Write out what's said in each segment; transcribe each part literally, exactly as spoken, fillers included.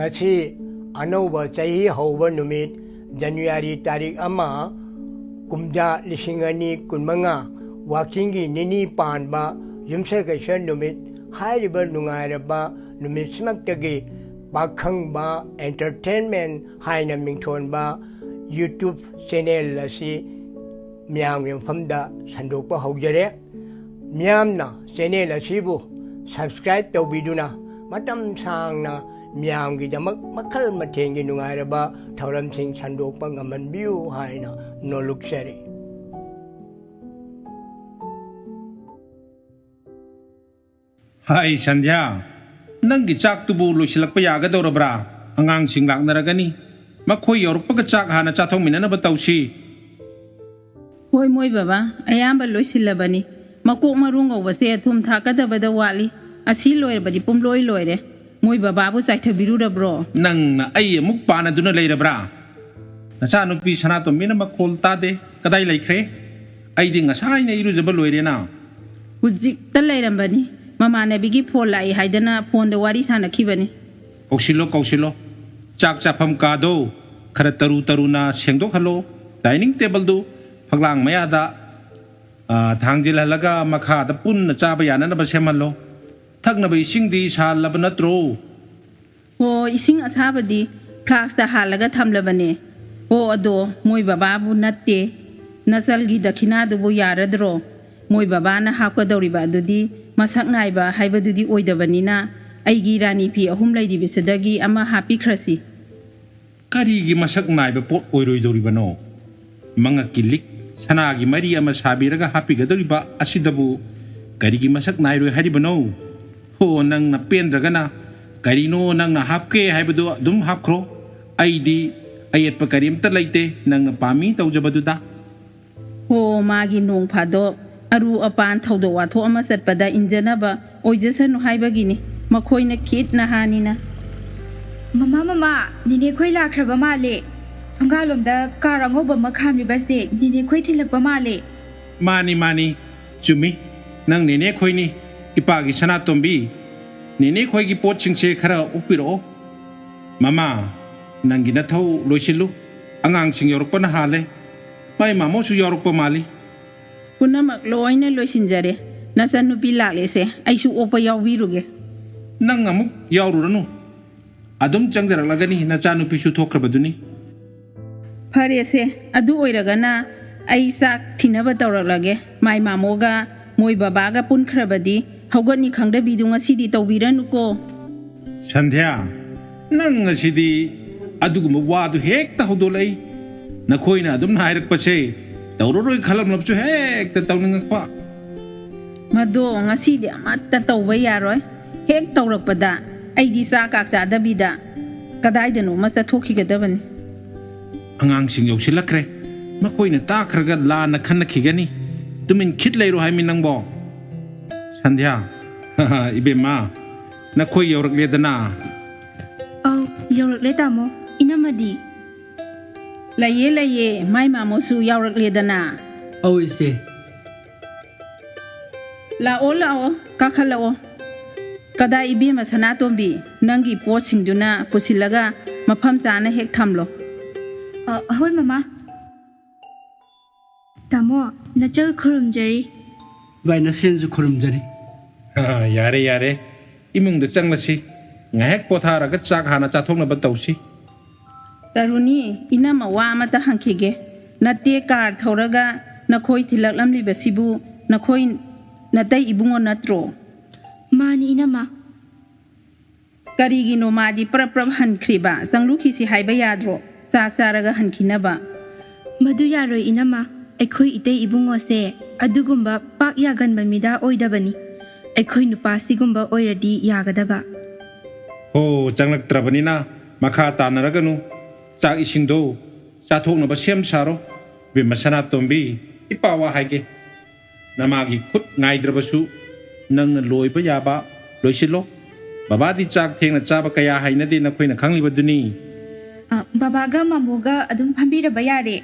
ꯉꯁꯤ ꯑꯅꯧꯕ ꯆꯍꯤ ꯍꯧꯕ ꯅꯨꯃꯤꯠ, ꯖꯅꯋꯥꯔꯤ ꯇꯥꯔꯤꯛ ꯑꯃ, ꯀꯨꯝꯖꯥ ꯂꯤꯁꯤꯡ ꯑꯅꯤ ꯀꯨꯟꯃꯉꯥ, ꯋꯥꯛꯆꯤꯡꯒꯤ ꯅꯤꯅꯤ ꯄꯥꯟꯕ ꯌꯨꯝꯁꯀꯩꯁ ꯅꯨꯃꯤꯠ꯫ ꯍꯥꯏꯔꯤꯕ ꯅꯨꯡꯉꯥꯏꯔꯕ ꯅꯨꯃꯤꯠꯁꯤꯃꯛꯇꯒꯤ ꯄꯥꯈꯪꯕ Entertainment ꯍꯥꯏꯅ ꯃꯤꯡꯊꯣꯟꯕ YouTube ꯆꯦꯅꯦꯜ ꯑꯁꯤ ꯃꯤꯌꯥꯝꯒꯤ ꯃꯐꯝꯗ ꯁꯟꯗꯣꯛꯄ ꯍꯧꯖꯔꯦ꯫ ꯃꯤꯌꯥꯝꯅ ꯆꯦꯅꯦꯜ ꯑꯁꯤꯕꯨ subscribe ꯇꯧꯕꯤꯗꯨꯅ ꯃꯇꯝ ꯁꯥꯡꯅ ꯃꯤꯌꯥꯝꯒꯤꯗꯃꯛ ꯃꯈꯜ ꯃꯊꯦꯜꯒꯤ ꯅꯨꯡꯉꯥꯏꯔꯕ ꯊꯧꯔꯝꯁꯤꯡ ꯁꯟꯗꯣꯛꯄ ꯉꯝꯍꯟꯕꯤꯌꯨ ꯍꯥꯏꯅ ꯅꯣꯜꯂꯨꯛꯆꯔꯤ꯫ ꯍꯥꯏ ꯁꯟꯙ꯭ꯌꯥ, ꯅꯪꯒꯤ ꯆꯥꯛꯇꯨꯕꯨ ꯂꯣꯏꯁꯤꯜꯂꯛꯄ ꯌꯥꯒꯗꯧꯔꯕ꯭ꯔꯥ? ꯑꯉꯥꯡꯁꯤꯡ ꯂꯥꯛꯅꯔꯒꯅꯤ, ꯃꯈꯣꯏ ꯌꯧꯔꯛꯄꯒ ꯆꯥꯛ ꯍꯥꯟꯅ ꯆꯥꯊꯣꯛꯃꯤꯟꯅꯅꯕ ꯇꯧꯁꯤ꯫ ꯍꯣꯏ ꯃꯣꯏ ꯕꯕꯥ, ꯑꯌꯥꯝꯕ ꯂꯣꯏꯁꯤꯜꯂꯕꯅꯤ꯫ ꯃꯀꯣꯛ ꯃꯔꯨ ꯉꯧꯕꯁꯦ ꯊꯨꯝ ꯊꯥꯛꯀꯗꯕꯗ ꯋꯥꯠꯂꯤ꯫ ꯑꯁꯤ ꯂꯣꯏꯔꯕꯗꯤ ꯄꯨꯝꯂꯣꯏ ꯂꯣꯏꯔꯦ꯫ ꯃꯣꯏ ꯕꯕꯥꯕꯨ ꯆꯥꯏꯊꯕꯤꯔꯨꯔꯕ꯭ꯔꯣ? ꯅꯪꯅ ꯑꯩ ꯑꯃꯨꯛ ꯄꯥꯟꯅꯗꯨꯅ ꯂꯩꯔꯕ꯭ꯔꯥ? ꯅꯆꯥꯅꯨꯄꯤ ꯁꯅꯥꯇꯣꯝꯕꯤꯅ ꯃꯈꯣꯜ ꯇꯥꯗꯦ꯫ ꯀꯗꯥꯏ ꯂꯩꯈ꯭ꯔꯦ? ꯑꯩꯗꯤ ꯉꯁꯥꯏꯅ ꯏꯔꯨꯖꯕ ꯂꯣꯏꯔꯦꯅ꯫ ꯍꯧꯖꯤꯛꯇ ꯂꯩꯔꯝꯕꯅꯤ꯫ ꯃꯃꯥꯟꯅꯕꯤꯒꯤ ꯐꯣꯟ ꯂꯥꯛꯏ ꯍꯥꯏꯗꯅ ꯐꯣꯟꯗ ꯋꯥꯔꯤ ꯁꯥꯟꯅꯈꯤꯕꯅꯤ꯫ ꯀꯧꯁꯤꯜꯂꯣ, ꯀꯧꯁꯤꯜꯂꯣ꯫ ꯆꯥꯛ ꯆꯥꯐꯝ ꯀꯥꯗꯣ ꯈꯔ ꯇꯔꯨ ꯇꯔꯨꯅ ꯁꯦꯡꯗꯣꯛꯍꯜꯂꯣ꯫ ꯗꯥꯏꯅꯤꯡ ꯇꯦꯕꯜꯗꯨ ꯐꯛꯂꯥꯡ ꯃꯌꯥꯗ, ꯑ, ꯊꯥꯡꯖꯤꯜꯍꯜꯂꯒ ꯃꯈꯥꯗ ꯄꯨꯟꯅ ꯆꯥꯕ ꯌꯥꯅꯅꯕ ꯁꯦꯝꯍꯜꯂꯣ꯫ ꯊꯛꯅꯕ ꯏꯁꯤꯡꯗꯤ ꯁꯥꯍꯜꯂꯕ ꯅꯠꯇ꯭ꯔꯣ? ꯑꯣ, ꯏꯁꯤꯡ ꯑꯁꯥꯕꯗꯤ ꯐ꯭ꯂꯥꯛꯁꯇ ꯍꯥꯜꯂꯒ ꯊꯝꯂꯕꯅꯦ꯫ ꯑꯣ, ꯑꯗꯣ ꯃꯣꯏ ꯕꯕꯥꯕꯨ ꯅꯠꯇꯦ, ꯅꯆꯜꯒꯤ ꯗꯈꯤꯅꯥꯗꯨꯕꯨ ꯌꯥꯔꯗ꯭ꯔꯣ? ꯃꯣꯏ ꯕꯕꯥꯅ ꯍꯥꯞꯀꯗꯧꯔꯤꯕ ꯑꯗꯨꯗꯤ ꯃꯁꯛ ꯅꯥꯏꯕ ꯍꯥꯏꯕꯗꯨꯗꯤ ꯑꯣꯏꯗꯕꯅꯤꯅ, ꯑꯩꯒꯤ ꯔꯥꯅꯤ ꯐꯤ ꯑꯍꯨꯝ ꯂꯩꯔꯤꯕꯁꯤꯗꯒꯤ ꯑꯃ ꯍꯥꯞꯄꯤꯈ꯭ꯔꯁꯤ꯫ ꯀꯔꯤꯒꯤ ꯃꯁꯛ ꯅꯥꯏꯕ ꯄꯣꯠ ꯑꯣꯏꯔꯣꯏꯗꯧꯔꯤꯕꯅꯣ? ꯃꯉꯛꯀꯤ ꯂꯤꯛ ꯁꯅꯥꯒꯤ ꯃꯔꯤ ꯑꯃ ꯁꯥꯕꯤꯔꯒ ꯍꯥꯞꯄꯤꯒꯗꯧꯔꯤꯕ ꯑꯁꯤꯗꯕꯨ ꯀꯔꯤꯒꯤ ꯃꯁꯛ ꯅꯥꯏꯔꯣꯏ ꯍꯥꯏꯔꯤꯕꯅꯣ? ꯍꯣ, ꯅꯪꯅ ꯄꯦꯟꯗ꯭ꯔꯒꯅ ꯀꯔꯤꯅꯣ ꯅꯪꯅ ꯍꯥꯞꯀꯦ ꯍꯥꯏꯕꯗꯨ ꯑꯗꯨꯝ ꯍꯥꯞꯈ꯭ꯔꯣ꯫ ꯑꯩꯗꯤ ꯑꯌꯦꯠꯄ ꯀꯔꯤꯝꯇ ꯂꯩꯇꯦ, ꯅꯪꯅ ꯄꯥꯝꯃꯤ ꯇꯧꯖꯕꯗꯨꯗ꯫ ꯍꯣ, ꯃꯥꯒꯤ ꯅꯣꯡ ꯐꯥꯗꯣꯛ ꯑꯔꯨ ꯑꯄꯥꯟ ꯊꯧꯗꯣꯛ ꯋꯥꯊꯣꯛ ꯑꯃ ꯆꯠꯄꯗ ꯏꯟꯖꯅꯕ ꯑꯣꯏꯖꯁꯅꯨ ꯍꯥꯏꯕꯒꯤꯅꯤ꯫ ꯃꯈꯣꯏꯅ ꯈꯤꯠ ꯅꯍꯥꯅꯤꯅ꯫ ꯃꯃꯥ, ꯃꯃꯥ, ꯅꯦꯅꯦꯈꯣꯏ ꯂꯥꯛꯈ꯭ꯔꯕ ꯃꯥꯜꯂꯦ꯫ ꯊꯣꯡꯒꯥꯜꯂꯣꯝꯗ ꯀꯥꯔ ꯑꯉꯧꯕ ꯑꯃ ꯈꯥꯝꯂꯤꯕꯁꯦ ꯅꯦꯅꯦꯈꯣꯏ ꯊꯤꯜꯂꯛꯄ ꯃꯥꯜꯂꯦ꯫ ꯃꯥꯅꯤ, ꯃꯥꯅꯤ, ꯆꯨꯝꯃꯤ꯫ ꯅꯪ ꯅꯦꯅꯦ ꯈꯣꯏꯅꯤ, ꯏꯄꯥꯒꯤ ꯁꯅꯥꯇꯣꯝꯕꯤ꯫ ꯅꯦꯅꯦ ꯈꯣꯏꯒꯤ ꯄꯣꯠꯁꯤꯡꯁꯦ ꯈꯔ ꯑꯣꯛꯄꯤꯔꯛꯑꯣ꯫ ꯃꯃꯥ, ꯅꯪꯒꯤ ꯅꯊꯧ ꯂꯣꯏꯁꯤꯜꯂꯨ꯫ ꯑꯉꯥꯡꯁꯤꯡ ꯌꯧꯔꯛꯄꯅ ꯍꯥꯜꯂꯦ꯫ ꯃꯥꯏ ꯃꯥꯃꯣꯁꯨ ꯌꯥꯎꯔꯛꯄ ꯃꯥꯜꯂꯤ꯫ ꯄꯨꯝꯅꯃꯛ ꯂꯣꯏꯅ ꯂꯣꯏꯁꯤꯟꯖꯔꯦ꯫ ꯅꯆꯟꯅꯨꯄꯤ ꯂꯥꯛꯂꯦꯁꯦ, ꯑꯩꯁꯨ ꯑꯣꯛꯄ ꯌꯥꯎꯕꯤꯔꯨꯒꯦ꯫ ꯅꯪ ꯑꯃꯨꯛ ꯌꯥꯎꯔꯨꯔꯅꯨ꯫ ꯑꯗꯨꯝ ꯆꯪꯖꯔꯛꯂꯒꯅꯤ, ꯅꯆꯥꯅꯨꯄꯤꯁꯨ ꯊꯣꯛꯈ꯭ꯔꯕꯗꯨꯅꯤ꯫ ꯐꯔꯦꯁꯦ, ꯑꯗꯨ ꯑꯣꯏꯔꯒꯅ ꯑꯩ ꯆꯥꯛ ꯊꯤꯅꯕ ꯇꯧꯔꯛꯂꯒꯦ꯫ ꯃꯥꯏ ꯃꯥꯃꯣꯒ ꯃꯣꯏ ꯕꯕꯥꯒ ꯄꯨꯟꯈ꯭ꯔꯕꯗꯤ ꯍꯧꯒꯠꯅꯤ ꯈꯪꯗꯕꯤꯗꯨ ꯉꯁꯤꯗꯤ ꯇꯧꯕꯤꯔꯅꯨꯀꯣ꯫ ꯁꯟꯙ꯭ꯌꯥ, ꯅꯪ ꯉꯁꯤꯗꯤ ꯑꯗꯨꯒꯨꯝꯕ ꯋꯥꯗꯨ ꯍꯦꯛꯇ ꯍꯧꯗꯣꯛꯂꯛꯏ꯫ ꯅꯈꯣꯏꯅ ꯑꯗꯨꯝ ꯍꯥꯏꯔꯛꯄꯁꯦ ꯇꯧꯔꯔꯣꯏ ꯈꯜꯂꯝꯂꯕꯁꯨ ꯍꯦꯛꯇ ꯇꯧꯅꯤꯡꯉꯛꯄ꯫ ꯃꯗꯣ ꯉꯁꯤꯗꯤ ꯑꯃꯠꯇ ꯇꯧꯕ ꯌꯥꯔꯣꯏ꯫ ꯍꯦꯛ ꯇꯧꯔꯛꯄꯗ ꯑꯩꯗꯤ ꯆꯥ ꯀꯥꯛ ꯆꯥꯗꯕꯤꯗ ꯀꯗꯥꯏꯗꯅꯣꯃ ꯆꯠꯊꯣꯛꯈꯤꯒꯗꯕꯅꯤ꯫ ꯑꯉꯥꯡꯁꯤꯡ ꯌꯧꯁꯤꯜꯂꯛꯈ꯭ꯔꯦ꯫ ꯃꯈꯣꯏꯅ ꯇꯥꯈ꯭ꯔꯒ ꯂꯥꯟꯅ ꯈꯟꯅꯈꯤꯒꯅꯤ꯫ ꯇꯨꯃꯤꯟ ꯈꯤꯠ ꯂꯩꯔꯣ ꯍꯥꯏꯃꯤ ꯅꯪꯕꯣ꯫ ꯁꯟꯙ꯭ꯌꯥ, ꯏꯕꯦꯝꯃ, ꯅꯈꯣꯏ ꯌꯧꯔꯛꯂꯦꯗꯅ꯫ ꯑꯧ, ꯌꯧꯔꯛꯂꯦ ꯇꯥꯃꯣ꯫ ꯏꯅꯝꯃꯗꯤ? ꯂꯩꯌꯦ, ꯂꯩꯌꯦ, ꯃꯥꯏ ꯃꯥꯃꯣꯁꯨ ꯌꯥꯎꯔꯛꯂꯦꯗꯅ꯫ ꯑꯧ, ꯏꯆꯦ꯫ ꯂꯥꯛꯑꯣ, ꯂꯥꯛꯑꯣ, ꯀꯥꯈꯠꯂꯛꯑꯣ꯫ ꯀꯗꯥꯏ ꯏꯕꯦꯝꯃ ꯁꯅꯥꯇꯣꯝꯕꯤ, ꯅꯪꯒꯤ ꯄꯣꯠꯁꯤꯡꯗꯨꯅ ꯄꯨꯁꯤꯜꯂꯒ ꯃꯐꯝ ꯆꯥꯅ ꯍꯦꯛ ꯊꯝꯂꯣ꯫ ꯑ, ꯍꯣꯏ, ꯃꯃꯥ꯫ ꯇꯥꯃꯣ, ꯅꯆꯜ ꯈꯨꯔꯨꯝꯖꯔꯤ꯫ ꯚꯥꯏ, ꯅꯁꯦꯟꯁꯨ ꯈꯨꯔꯨꯝꯖꯔꯤ꯫ ꯑ, ꯌꯥꯔꯦ, ꯌꯥꯔꯦ꯫ ꯏꯃꯨꯡꯗ ꯆꯪꯂꯁꯤ꯫ ꯉꯥꯏꯍꯥꯛ ꯄꯣꯊꯥꯔꯒ ꯆꯥꯛ ꯍꯥꯟꯅ ꯆꯥꯊꯣꯛꯅꯕ ꯇꯧꯁꯤ꯫ ꯇꯔꯨꯅꯤ, ꯏꯅꯝꯃ ꯋꯥ ꯑꯃꯇ ꯍꯪꯈꯤꯒꯦ꯫ ꯅꯠꯇꯦ, ꯀꯥꯔ ꯊꯧꯔꯒ ꯅꯈꯣꯏ ꯊꯤꯜꯂꯛꯂꯝꯂꯤꯕꯁꯤꯕꯨ ꯅꯈꯣꯏ ꯅꯇꯩ ꯏꯕꯨꯡꯉꯣ ꯅꯠꯇ꯭ꯔꯣ? ꯃꯥꯅꯤ, ꯏꯅꯝꯃ꯫ ꯀꯔꯤꯒꯤꯅꯣ ꯃꯥꯗꯤ ꯄ꯭ꯔꯞ ꯄ꯭ꯔꯞ ꯍꯟꯈ꯭ꯔꯤꯕ? ꯆꯪꯂꯨꯈꯤꯁꯤ ꯍꯥꯏꯕ ꯌꯥꯗ꯭ꯔꯣ? ꯆꯥꯛ ꯆꯥꯔꯒ ꯍꯟꯈꯤꯅꯕ꯫ ꯃꯗꯨ ꯌꯥꯔꯣꯏ, ꯏꯅꯝꯃ꯫ ꯑꯩꯈꯣꯏ ꯏꯇꯩ ꯏꯕꯨꯡꯉꯣꯁꯦ ꯑꯗꯨꯒꯨꯝꯕ ꯄꯥꯛ ꯌꯥꯒꯟꯕ ꯃꯤꯗꯥ ꯑꯣꯏꯗꯕꯅꯤ꯫ ꯑꯩꯈꯣꯏ ꯅꯨꯄꯥ ꯁꯤꯒꯨꯝꯕ ꯑꯣꯏꯔꯗꯤ ꯌꯥꯒꯗꯕ꯫ ꯍꯣ, ꯆꯪꯂꯛꯇ꯭ꯔꯕꯅꯤꯅ ꯃꯈꯥ ꯇꯥꯅꯔꯒꯅꯨ꯫ ꯆꯥꯛ ꯏꯁꯤꯡꯗꯣ ꯆꯥꯊꯣꯛꯅꯕ ꯁꯦꯝ ꯁꯥꯔꯣ꯫ ꯏꯕꯦꯝꯃ ꯁꯅꯥꯇꯣꯝꯕꯤ, ꯏꯄꯥ ꯋꯥ ꯍꯥꯏꯒꯦ꯫ ꯅꯃꯥꯒꯤ ꯈꯨꯠ ꯉꯥꯏꯗ꯭ꯔꯕꯁꯨ ꯅꯪꯅ ꯂꯣꯏꯕ ꯌꯥꯕ ꯂꯣꯏꯁꯤꯜꯂꯣ꯫ ꯕꯕꯥꯗꯤ ꯆꯥꯛ ꯊꯦꯡꯅ ꯆꯥꯕ ꯀꯌꯥ ꯍꯩꯅꯗꯦ, ꯅꯈꯣꯏꯅ ꯈꯪꯂꯤꯕꯗꯨꯅꯤ꯫ ꯑ, ꯕꯕꯥꯒ ꯃꯥꯃꯣꯒ ꯑꯗꯨꯝ ꯐꯝꯕꯤꯔꯕ ꯌꯥꯔꯦ꯫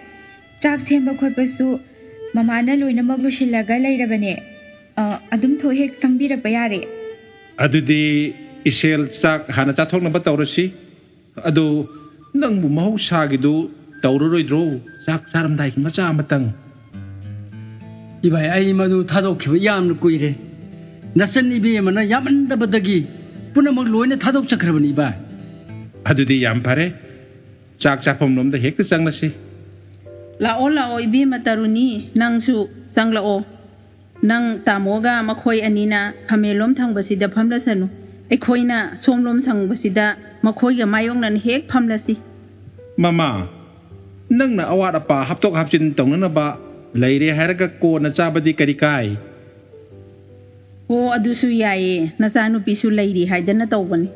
ꯆꯥꯛ ꯁꯦꯝꯕ ꯈꯣꯠꯄꯁꯨ ꯃꯃꯥꯅ ꯂꯣꯏꯅꯃꯛ ꯂꯣꯏꯁꯤꯜꯂꯒ ꯂꯩꯔꯕꯅꯦ꯫ ꯑ, ꯑꯗꯨꯝ ꯊꯣꯛ ꯍꯦꯛ ꯆꯪꯕꯤꯔꯛꯄ ꯌꯥꯔꯦ꯫ ꯑꯗꯨꯗꯤ ꯏꯆꯦꯜ, ꯆꯥꯛ ꯍꯥꯟꯅ ꯆꯥꯊꯣꯛꯅꯕ ꯇꯧꯔꯁꯤ꯫ ꯑꯗꯨ ꯅꯪꯕꯨ ꯃꯍꯧꯁꯥꯒꯤꯗꯨ ꯇꯧꯔꯔꯣꯏꯗ꯭ꯔꯣ? ꯆꯥꯛ ꯆꯥꯔꯝꯗꯥꯏꯒꯤ ꯃꯆꯥ ꯑꯃꯇꯪ꯫ ꯏꯕꯥꯏ, ꯑꯩ ꯃꯗꯨ ꯊꯥꯗꯣꯛꯈꯤꯕ ꯌꯥꯝꯅ ꯀꯨꯏꯔꯦ꯫ ꯅꯆꯟ ꯏꯕꯦꯝꯃꯅ ꯌꯥꯝꯃꯟꯗꯕꯗꯒꯤ ꯄꯨꯝꯅꯃꯛ ꯂꯣꯏꯅ ꯊꯥꯗꯣꯛꯆꯈ꯭ꯔꯕꯅꯤ, ꯏꯕꯥꯏ꯫ ꯑꯗꯨꯗꯤ ꯌꯥꯝ ꯐꯔꯦ꯫ ꯆꯥꯛ ꯆꯥꯐꯝꯂꯣꯝꯗ ꯍꯦꯛꯇ ꯆꯪꯂꯁꯤ꯫ ꯂꯥꯛꯑꯣ, ꯂꯥꯛꯑꯣ, ꯏꯕꯦꯝꯃ ꯇꯔꯨꯅꯤ, ꯅꯪꯁꯨ ꯆꯪꯂꯛꯑꯣ꯫ ꯅꯪ ꯇꯥꯃꯣꯒ ꯃꯈꯣꯏ ꯑꯅꯤꯅ ꯐꯝꯃꯦꯟꯂꯣꯝ ꯊꯪꯕꯁꯤꯗ ꯐꯝꯂꯁꯅꯨ꯫ ꯑꯩꯈꯣꯏꯅ ꯁꯣꯝꯂꯣꯝ ꯊꯪꯕꯁꯤꯗ ꯃꯈꯣꯏꯒ ꯃꯥꯌꯣꯛꯅꯅ ꯍꯦꯛ ꯐꯝꯂꯁꯤ꯫ ꯃꯃꯥ, ꯅꯪꯅ ꯑꯋꯥꯠ ꯑꯄꯥ ꯍꯥꯞꯇꯣꯛ ꯍꯥꯞꯆꯤꯟ ꯇꯧꯅꯅꯕ ꯂꯩꯔꯦ ꯍꯥꯏꯔꯒ ꯀꯣꯟꯅ ꯆꯥꯕꯗꯤ ꯀꯔꯤ ꯀꯥꯏ? ꯍꯣ, ꯑꯗꯨꯁꯨ ꯌꯥꯏꯌꯦ, ꯅꯆꯥꯅꯨꯄꯤꯁꯨ ꯂꯩꯔꯤ ꯍꯥꯏꯗꯅ ꯇꯧꯕꯅꯤ꯫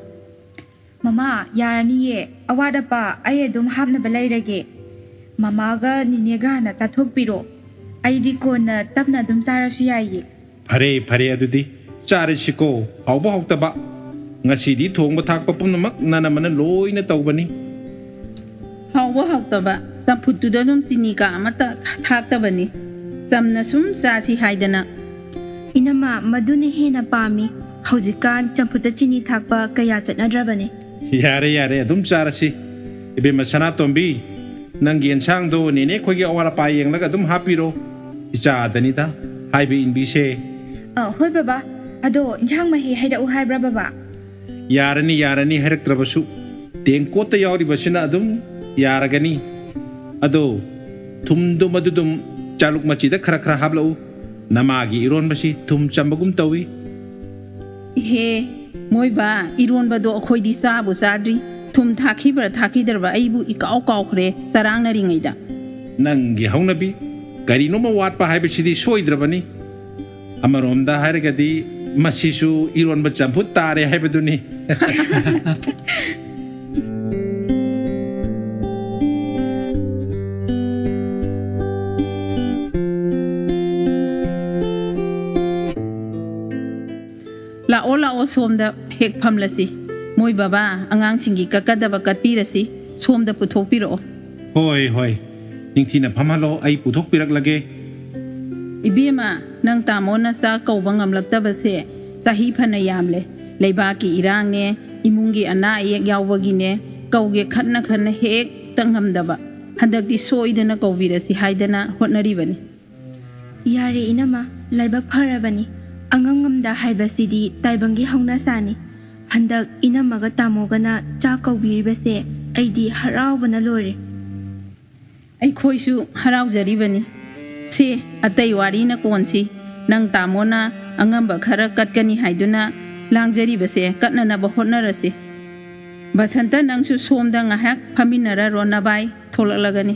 ꯃꯃꯥ, ꯌꯥꯔꯅꯤꯌꯦ, ꯑꯋꯥꯠ ꯑꯄꯥ ꯑꯩ ꯑꯗꯨꯝ ꯍꯥꯞꯅꯕ ꯂꯩꯔꯒꯦ꯫ ꯃꯃꯥꯒ ꯅꯤꯅꯦꯒ ꯍꯥꯟꯅ ꯆꯥꯊꯣꯛꯄꯤꯔꯣ, ꯑꯩꯗꯤ ꯀꯣꯟꯅ ꯇꯞꯅ ꯑꯗꯨꯝ ꯆꯥꯔꯁꯨ ꯌꯥꯏꯌꯦ꯫ ꯐꯔꯦ, ꯐꯔꯦ, ꯑꯗꯨꯗꯤ ꯆꯥꯔꯁꯤꯀꯣ, ꯍꯥꯎꯕ ꯍꯥꯎꯇꯕ꯫ ꯉꯁꯤꯗꯤ ꯊꯣꯡꯕ ꯊꯥꯛꯄ ꯄꯨꯝꯅꯃꯛ ꯅꯅꯝꯃꯅ ꯂꯣꯏꯅ ꯇꯧꯕꯅꯤ꯫ ꯍꯥꯎꯕ ꯍꯥꯎꯇꯕ, ꯆꯝꯐꯨꯠꯇꯨꯗ ꯑꯗꯨꯝ ꯆꯤꯅꯤ ꯀꯥ ꯑꯃꯠꯇ ꯊꯥꯛꯇꯕꯅꯤ꯫ ꯆꯝꯅ ꯁꯨꯝ ꯆꯥꯁꯤ ꯍꯥꯏꯗꯅ꯫ ꯏꯅꯝꯃ, ꯃꯗꯨꯅ ꯍꯦꯟꯅ ꯄꯥꯝꯃꯤ꯫ ꯍꯧꯖꯤꯛꯀꯥꯟ ꯆꯝꯐꯨꯠꯇ ꯆꯤꯅꯤ ꯊꯥꯛꯄ ꯀꯌꯥ ꯆꯠꯅꯗ꯭ꯔꯕꯅꯤ꯫ ꯌꯥꯔꯦ, ꯌꯥꯔꯦ, ꯑꯗꯨꯝ ꯆꯥꯔꯁꯤ꯫ ꯏꯕꯦꯝꯃ ꯁꯅꯥꯇꯣꯝꯕꯤ, ꯅꯪꯒꯤ ꯑꯦꯟꯁꯥꯡꯗꯣ ꯅꯦꯅꯦ ꯑꯩꯈꯣꯏꯒꯤ ꯑꯋꯥꯠ ꯑꯄꯥ ꯌꯦꯡꯂꯒ ꯑꯗꯨꯝ ꯍꯥꯞꯄꯤꯔꯣ꯫ ꯏꯆꯥꯗꯅꯤꯗ ꯍꯥꯏꯕ ꯏꯟꯕꯤꯁꯦ꯫ ꯑ, ꯍꯣꯏ ꯕꯕꯥ, ꯑꯗꯣ ꯏꯟꯁꯥꯡ ꯃꯍꯤ ꯍꯩꯔꯛꯎ ꯍꯥꯏꯕ꯭ꯔꯥ ꯕꯕꯥ? ꯌꯥꯔꯅꯤ, ꯌꯥꯔꯅꯤ, ꯍꯩꯔꯛꯇ꯭ꯔꯕꯁꯨ꯫ ꯇꯦꯡꯀꯣꯠꯇ ꯌꯥꯎꯔꯤꯕꯁꯤꯅ ꯑꯗꯨꯝ ꯌꯥꯔꯒꯅꯤ꯫ ꯑꯗꯣ ꯊꯨꯝꯗꯣ ꯃꯗꯨꯗꯨꯝ ꯆꯥꯂꯨꯛ ꯃꯆꯤꯗ ꯈꯔ ꯈꯔ ꯍꯥꯞꯂꯛꯎ꯫ ꯅꯃꯥꯒꯤ ꯏꯔꯣꯟꯕꯁꯤ ꯊꯨꯝ ꯆꯝꯕꯒꯨꯝ ꯇꯧꯏ꯫ ꯏꯍꯦ, ꯃꯣꯏꯕꯥ, ꯏꯔꯣꯟꯕꯗꯣ ꯑꯩꯈꯣꯏꯗꯤ ꯆꯥꯕꯨ ꯆꯥꯗ꯭ꯔꯤ꯫ ꯊꯨꯝ ꯊꯥꯛꯈꯤꯕ꯭ꯔꯥ ꯊꯥꯛꯈꯤꯗ꯭ꯔꯕ ꯑꯩꯕꯨ ꯏꯀꯥꯎ ꯀꯥꯎꯈ꯭ꯔꯦ ꯆꯔꯥꯡꯅꯔꯤꯉꯩꯗ꯫ ꯅꯪꯒꯤ ꯍꯧꯅꯕꯤ, ꯀꯔꯤꯅꯣꯃ ꯋꯥꯠꯄ ꯍꯥꯏꯕꯁꯤꯗꯤ ꯁꯣꯏꯗ꯭ꯔꯕꯅꯤ꯫ ꯑꯃꯔꯣꯝꯗ ꯍꯥꯏꯔꯒꯗꯤ ꯃꯁꯤꯁꯨ ꯏꯔꯣꯟꯕ ꯆꯝꯐꯨꯠ ꯇꯥꯔꯦ ꯍꯥꯏꯕꯗꯨꯅꯤ꯫ ꯂꯥꯛꯑꯣ, ꯂꯥꯛꯑꯣ, ꯁꯣꯝꯗ ꯍꯦꯛ ꯐꯝꯂꯁꯤ꯫ ꯃꯣꯏ ꯕꯕꯥ, ꯑꯉꯥꯡꯁꯤꯡꯒꯤ ꯀꯛꯀꯗꯕ ꯀꯠꯄꯤꯔꯁꯤ, ꯁꯣꯝꯗ ꯄꯨꯊꯣꯛꯄꯤꯔꯛꯑꯣ꯫ ꯍꯣꯏ, ꯍꯣꯏ, ꯅꯤꯡꯊꯤꯅ ꯐꯝꯍꯜꯂꯣ, ꯑꯩ ꯄꯨꯊꯣꯛꯄꯤꯔꯛꯂꯒꯦ꯫ ꯏꯕꯦꯝꯃ, ꯅꯪ ꯇꯥꯃꯣꯅ ꯆꯥꯛ ꯀꯧꯕ ꯉꯝꯂꯛꯇꯕꯁꯦ ꯆꯍꯤ ꯐꯅ ꯌꯥꯝꯂꯦ꯫ ꯂꯩꯕꯥꯛꯀꯤ ꯏꯔꯥꯡꯅꯦ, ꯏꯃꯨꯡꯒꯤ ꯑꯅꯥ ꯑꯌꯦꯛ ꯌꯥꯎꯕꯒꯤꯅꯦ, ꯀꯧꯒꯦ ꯈꯟꯅ ꯈꯟꯅ ꯍꯦꯛꯇ ꯉꯝꯗꯕ꯫ ꯍꯟꯗꯛꯇꯤ ꯁꯣꯏꯗꯅ ꯀꯧꯕꯤꯔꯁꯤ ꯍꯥꯏꯗꯅ ꯍꯣꯠꯅꯔꯤꯕꯅꯤ꯫ ꯌꯥꯔꯦ ꯏꯅꯝꯃ, ꯂꯥꯏꯕꯛ ꯐꯔꯕꯅꯤ꯫ ꯑꯉꯝ ꯉꯝꯗ ꯍꯥꯏꯕꯁꯤꯗꯤ ꯇꯥꯏꯕꯪꯒꯤ ꯍꯧꯅꯁꯥꯅꯤ꯫ ꯍꯟꯗꯛ ꯏꯅꯝꯃꯒ ꯇꯥꯃꯣꯒꯅ ꯆꯥꯛ ꯀꯧꯕꯤꯔꯤꯕꯁꯦ ꯑꯩꯗꯤ ꯍꯔꯥꯎꯕꯅ ꯂꯣꯏꯔꯦ꯫ ꯑꯩꯈꯣꯏꯁꯨ ꯍꯔꯥꯎꯖꯔꯤꯕꯅꯤ꯫ ꯁꯦ, ꯑꯇꯩ ꯋꯥꯔꯤꯅ ꯀꯣꯟꯁꯤ꯫ ꯅꯪ ꯇꯥꯃꯣꯅ ꯑꯉꯝꯕ ꯈꯔ ꯀꯠꯀꯅꯤ ꯍꯥꯏꯗꯨꯅ ꯂꯥꯡꯖꯔꯤꯕꯁꯦ ꯀꯠꯅꯅꯕ ꯍꯣꯠꯅꯔꯁꯤ꯫ ꯕꯁꯟꯇ, ꯅꯪꯁꯨ ꯁꯣꯝꯗ ꯉꯥꯏꯍꯥꯛ ꯐꯝꯃꯤꯟꯅꯔꯔꯣ, ꯅꯕꯥꯏ ꯊꯣꯛꯂꯛꯂꯒꯅꯤ꯫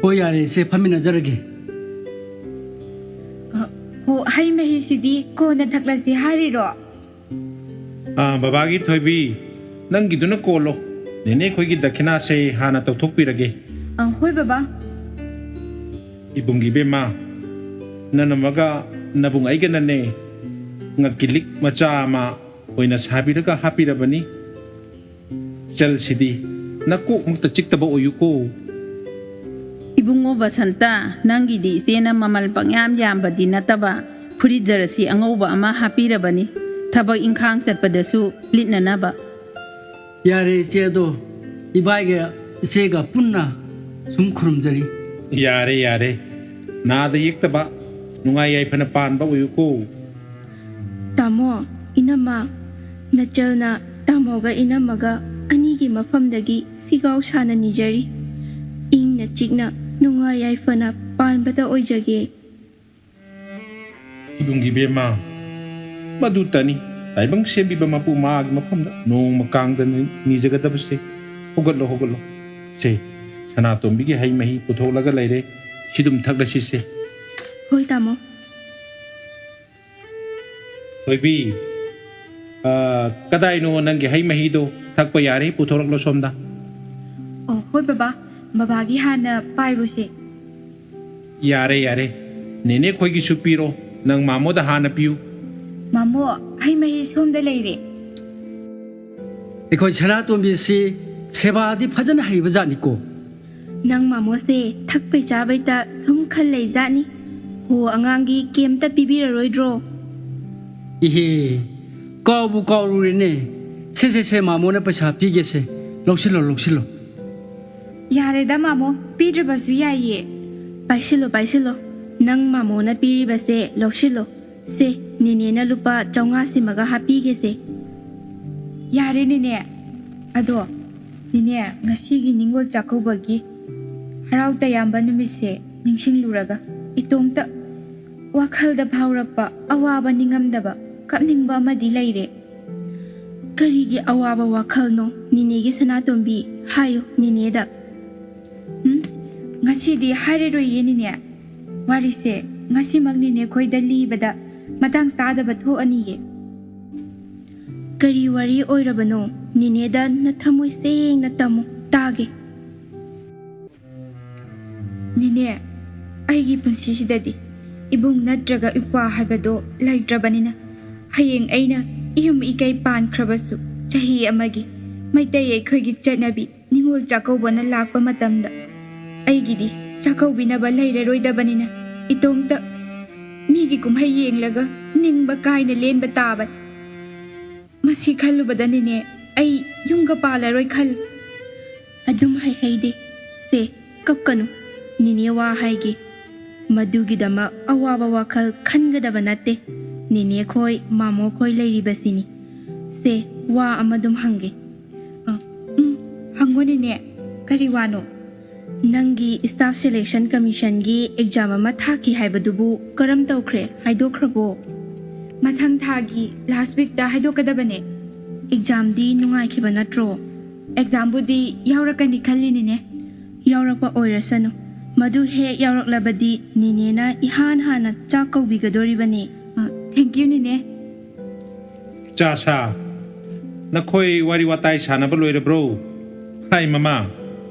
ꯍꯣꯏ, ꯌꯥꯔꯦ ꯏꯆꯦ, ꯐꯝꯃꯤꯟꯅꯖꯔꯒꯦ꯫ ꯑ, ꯍꯣ, ꯍꯩ ꯃꯍꯤꯁꯤꯗꯤ ꯀꯣꯟꯅ ꯊꯛꯂꯁꯤ ꯍꯥꯏꯔꯤꯔꯣ? ꯑꯥ, ꯕꯕꯥꯒꯤ ꯊꯣꯏꯕꯤ, ꯅꯪꯒꯤꯗꯨꯅ ꯀꯣꯜꯂꯣ꯫ ꯅꯦꯅꯦ ꯑꯩꯈꯣꯏꯒꯤ ꯗꯈꯤꯅꯥꯁꯦ ꯍꯥꯟꯅ ꯇꯧꯊꯣꯛꯄꯤꯔꯒꯦ꯫ ꯑ, ꯍꯣꯏ ꯕꯕꯥ꯫ ꯏꯕꯨꯡ ꯏꯕꯦꯝꯃ, ꯅꯅꯝꯃꯒ ꯅꯕꯨꯡ ꯑꯩꯒꯅꯅꯦ, ꯉꯛꯀꯤ ꯂꯤꯛ ꯃꯆꯥ ꯑꯃ ꯑꯣꯏꯅ ꯁꯥꯕꯤꯔꯒ ꯍꯥꯞꯄꯤꯔꯕꯅꯤ꯫ ꯏꯆꯜꯁꯤꯗꯤ ꯅꯀꯣꯛꯃꯛꯇ ꯆꯤꯛꯇꯕ ꯑꯣꯏꯌꯨꯀꯣ꯫ ꯏꯕꯨꯡꯉꯣ ꯕꯁꯟꯇ, ꯅꯪꯒꯤꯗꯤ ꯏꯆꯦꯅ ꯃꯃꯜ ꯄꯪꯌꯥꯝ ꯌꯥꯝꯕꯗꯤ ꯅꯠꯇꯕ ꯐꯨꯔꯤꯠ ꯖꯔꯁꯤ ꯑꯉꯧꯕ ꯑꯃ ꯍꯥꯞꯄꯤꯔꯕꯅꯤ, ꯊꯕꯛ ꯏꯪꯈꯥꯡ ꯆꯠꯄꯗꯁꯨ ꯂꯤꯠꯅꯅꯕ꯫ ꯌꯥꯔꯦ ꯏꯆꯦ, ꯑꯗꯣ ꯏꯕꯥꯏꯒ ꯏꯆꯦꯒ ꯄꯨꯟꯅ ꯁꯨꯝ ꯈꯨꯔꯨꯝꯖꯔꯤ꯫ ꯌꯥꯔꯦ, ꯌꯥꯔꯦ, ꯅꯥꯗ ꯌꯦꯛꯇꯕ, ꯅꯨꯡꯉꯥꯏ ꯌꯥꯏꯐꯅ ꯄꯥꯟꯕ ꯑꯣꯏꯌꯨꯀꯣ꯫ ꯇꯥꯃꯣ, ꯏꯅꯝꯃ, ꯅꯆꯜꯅ ꯇꯥꯃꯣꯒ ꯏꯅꯝꯃꯒ ꯑꯅꯤꯒꯤ ꯃꯐꯝꯗꯒꯤ ꯐꯤꯒꯥꯎ ꯁꯥꯅ ꯅꯤꯖꯔꯤ꯫ ꯏꯪꯅ ꯆꯤꯛꯅ ꯅꯨꯡꯉꯥꯏ ꯌꯥꯏꯐꯅ ꯄꯥꯟꯕꯗ ꯑꯣꯏꯖꯒꯦ꯫ ꯏꯕꯨꯡꯒꯤ ꯏꯕꯦꯝꯃ, ꯃꯗꯨꯇꯅꯤ ꯇꯥꯏꯕꯪ ꯁꯦꯝꯕꯤꯕ ꯃꯄꯨ ꯃꯥꯒꯤ ꯃꯐꯝꯗ ꯅꯣꯡꯃ ꯀꯥꯡꯗ ꯅꯤ-, ꯅꯤꯖꯒꯗꯕꯁꯦ꯫ ꯍꯧꯒꯠꯂꯣ, ꯍꯧꯒꯠꯂꯣ꯫ ꯁꯦ, ꯁꯅꯥꯇꯣꯝꯕꯤꯒꯤ ꯍꯩ ꯃꯍꯤ ꯄꯨꯊꯣꯛꯂꯒ ꯂꯩꯔꯦ, ꯁꯤꯗꯨꯝ ꯊꯛꯂꯁꯤꯁꯦ꯫ ꯍꯣꯏ ꯇꯥꯃꯣ꯫ ꯊꯣꯏꯕꯤ, ꯑ, ꯀꯗꯥꯏꯅꯣ ꯅꯪꯒꯤ ꯍꯩ ꯃꯍꯤꯗꯣ? ꯊꯛꯄ ꯌꯥꯔꯦ, ꯄꯨꯊꯣꯔꯛꯂꯣ ꯁꯣꯝꯗ꯫ ꯑꯣ, ꯍꯣꯏ ꯕꯕꯥ, ꯕꯕꯥꯒꯤ ꯍꯥꯟꯅ ꯄꯥꯏꯔꯨꯁꯦ꯫ ꯌꯥꯔꯦ, ꯌꯥꯔꯦ, ꯅꯦꯅꯦ ꯈꯣꯏꯒꯤꯁꯨ ꯄꯤꯔꯣ, ꯅꯪ ꯃꯥꯃꯣꯗ ꯍꯥꯟꯅ ꯄꯤꯌꯨ꯫ ꯃꯥꯃꯣ, ꯍꯩ ꯃꯍꯤ ꯁꯣꯝꯗ ꯂꯩꯔꯦ꯫ ꯑꯩꯈꯣꯏ ꯁꯅꯥꯇꯣꯝꯕꯤꯁꯤ ꯁꯦꯕꯥꯗꯤ ꯐꯖꯅ ꯍꯩꯕ ꯖꯥꯠꯅꯤꯀꯣ꯫ ꯅꯪ ꯃꯥꯃꯣꯁꯦ ꯊꯛꯄꯩ ꯆꯥꯕꯩꯇ ꯁꯨꯝ ꯈꯜ ꯂꯩꯖꯥꯠꯅꯤ꯫ ꯍꯣ, ꯑꯉꯥꯡꯒꯤ ꯀꯩꯝꯇ ꯄꯤꯕꯤꯔꯔꯣꯏꯗ꯭ꯔꯣ? ꯏꯍꯦ, ꯀꯥꯎꯕꯨ ꯀꯥꯎꯔꯨꯔꯦꯅꯦ꯫ ꯁꯦ, ꯁꯦ, ꯁꯦ, ꯃꯥꯃꯣꯅ ꯄꯩꯁꯥ ꯄꯤꯒꯦꯁꯦ꯫ ꯂꯧꯁꯤꯜꯂꯣ, ꯂꯧꯁꯤꯜꯂꯣ꯫ ꯌꯥꯔꯦꯗ ꯃꯥꯃꯣ, ꯄꯤꯗ꯭ꯔꯕꯁꯨ ꯌꯥꯏꯌꯦ꯫ ꯄꯥꯏꯁꯤꯜꯂꯣ, ꯄꯥꯏꯁꯤꯜꯂꯣ꯫ ꯅꯪ ꯃꯥꯃꯣꯅ ꯄꯤꯔꯤꯕꯁꯦ ꯂꯧꯁꯤꯜꯂꯣ꯫ ꯁꯦ, ꯅꯦꯅꯦꯅ ꯂꯨꯄꯥ ꯆꯥꯝꯃꯉꯥ ꯁꯤꯃꯒ ꯍꯥꯞꯄꯤꯒꯦꯁꯦ꯫ ꯌꯥꯔꯦ ꯅꯦꯅꯦ꯫ ꯑꯗꯣ ꯅꯦꯅꯦ, ꯉꯁꯤꯒꯤ ꯅꯤꯉꯣꯜ ꯆꯥꯛꯀꯧꯕꯒꯤ ꯍꯔꯥꯎ ꯇꯌꯥꯝꯕ ꯅꯨꯃꯤꯠꯁꯦ ꯅꯤꯡꯁꯤꯡꯂꯨꯔꯒ ꯏꯇꯣꯝꯇ ꯋꯥꯈꯜꯗ ꯐꯥꯎꯔꯛꯄ ꯑꯋꯥꯕ ꯅꯤꯡꯉꯝꯗꯕ ꯀꯞꯅꯤꯡꯕ ꯑꯃꯗꯤ ꯂꯩꯔꯦ꯫ ꯀꯔꯤꯒꯤ ꯑꯋꯥꯕ ꯋꯥꯈꯜꯅꯣ ꯅꯦꯅꯦꯒꯤ ꯁꯅꯥꯇꯣꯝꯕꯤ? ꯍꯥꯏꯌꯨ ꯅꯦꯅꯦꯗ꯫ ꯎꯝ, ꯉꯁꯤꯗꯤ ꯍꯥꯏꯔꯔꯣꯏꯌꯦ ꯅꯦꯅꯦ꯫ ꯋꯥꯔꯤꯁꯦ ꯉꯁꯤꯃꯛ ꯅꯦꯅꯦ ꯈꯣꯏꯗ ꯂꯤꯕꯗ ꯃꯇꯥꯡ ꯆꯥꯗꯕ ꯊꯣꯛꯑꯅꯤꯌꯦ꯫ ꯀꯔꯤ ꯋꯥꯔꯤ ꯑꯣꯏꯔꯕꯅꯣ? ꯅꯦꯅꯦꯗ ꯅꯊꯃꯣꯏ ꯁꯦꯡꯅ ꯇꯝꯃꯨ, ꯇꯥꯒꯦ꯫ ꯅꯦꯅꯦ, ꯑꯩꯒꯤ ꯄꯨꯟꯁꯤꯁꯤꯗꯗꯤ ꯏꯕꯨꯡ ꯅꯠꯇ꯭ꯔꯒ ꯏꯄ꯭ꯋꯥ ꯍꯥꯏꯕꯗꯣ ꯂꯩꯇ꯭ꯔꯕꯅꯤꯅ, ꯍꯌꯦꯡ ꯑꯩꯅ ꯏꯌꯨꯝ ꯏꯀꯩ ꯄꯥꯟꯈ꯭ꯔꯕꯁꯨ ꯆꯍꯤ ꯑꯃꯒꯤ ꯃꯩꯇꯩ ꯑꯩꯈꯣꯏꯒꯤ ꯆꯠꯅꯕꯤ ꯅꯤꯉꯣꯜ ꯆꯥꯛꯀꯧꯕꯅ ꯂꯥꯛꯄ ꯃꯇꯝꯗ ꯑꯩꯒꯤꯗꯤ ꯆꯥꯛꯀꯧꯕꯤꯅꯕ ꯂꯩꯔꯔꯣꯏꯗꯕꯅꯤꯅ, ꯏꯇꯣꯝꯇ ꯃꯤꯒꯤ ꯀꯨꯝꯍꯩ ꯌꯦꯡꯂꯒ ꯅꯤꯡꯕ ꯀꯥꯏꯅ ꯂꯦꯟꯕ ꯇꯥꯕꯅꯤ꯫ ꯃꯁꯤ ꯈꯜꯂꯨꯕꯗ ꯅꯦꯅꯦ, ꯑꯩ ꯌꯨꯝꯒ ꯄꯥꯜꯂꯔꯣꯏ ꯈꯜ꯫ ꯑꯗꯨꯝ ꯍꯩꯍꯩꯗꯦ꯫ ꯁꯦ, ꯀꯞꯀꯅꯨ꯫ ꯅꯦꯅꯦ ꯋꯥ ꯍꯥꯏꯒꯦ꯫ ꯃꯗꯨꯒꯤꯗꯃꯛ ꯑꯋꯥꯕ ꯋꯥꯈꯜ ꯈꯟꯒꯗꯕ ꯅꯠꯇꯦ꯫ ꯅꯦꯅꯦ ꯈꯣꯏ, ꯃꯥꯃꯣ ꯈꯣꯏ ꯂꯩꯔꯤꯕꯁꯤꯅꯤ꯫ ꯁꯦ, ꯋꯥ ꯑꯃꯗꯨꯝ ꯍꯪꯒꯦ꯫ ꯑ, ꯎꯝ, ꯍꯪꯉꯣ ꯅꯦꯅꯦ꯫ ꯀꯔꯤ ꯋꯥꯅꯣ? ꯅꯪꯒꯤ Staff Selection Commissionꯒꯤ exam ꯑꯃ ꯊꯥꯈꯤ ꯍꯥꯏꯕꯗꯨꯕꯨ ꯀꯔꯝ ꯇꯧꯈ꯭ꯔꯦ? ꯍꯥꯏꯗꯣꯛꯈ꯭ꯔꯕꯣ? ꯃꯊꯪ ꯊꯥꯒꯤ last weekꯇ ꯍꯥꯏꯗꯣꯛꯀꯗꯕꯅꯦ꯫ Examꯗꯤ ꯅꯨꯡꯉꯥꯏꯈꯤꯕ ꯅꯠꯇ꯭ꯔꯣ? Examꯕꯨꯗꯤ ꯌꯥꯎꯔꯛꯀꯅꯤ ꯈꯜꯂꯤꯅꯤꯅꯦ꯫ ꯌꯥꯎꯔꯛꯄ ꯑꯣꯏꯔꯁꯅꯨ꯫ ꯃꯗꯨ ꯍꯦꯛ ꯌꯥꯎꯔꯛꯂꯕꯗꯤ ꯅꯦꯅꯦꯅ ꯏꯍꯥꯟ ꯍꯥꯟꯅ ꯆꯥꯛ ꯀꯧꯕꯤꯒꯗꯣꯔꯤꯕꯅꯤ꯫ ꯑ, thank you ꯅꯦꯅꯦ꯫ ꯏꯆꯥꯁꯥ, ꯅꯈꯣꯏ ꯋꯥꯔꯤ ꯋꯥꯇꯥꯏ ꯁꯥꯟꯅꯕ ꯂꯣꯏꯔꯕ꯭ꯔꯣ? ꯍꯥꯏ ꯃꯃꯥ,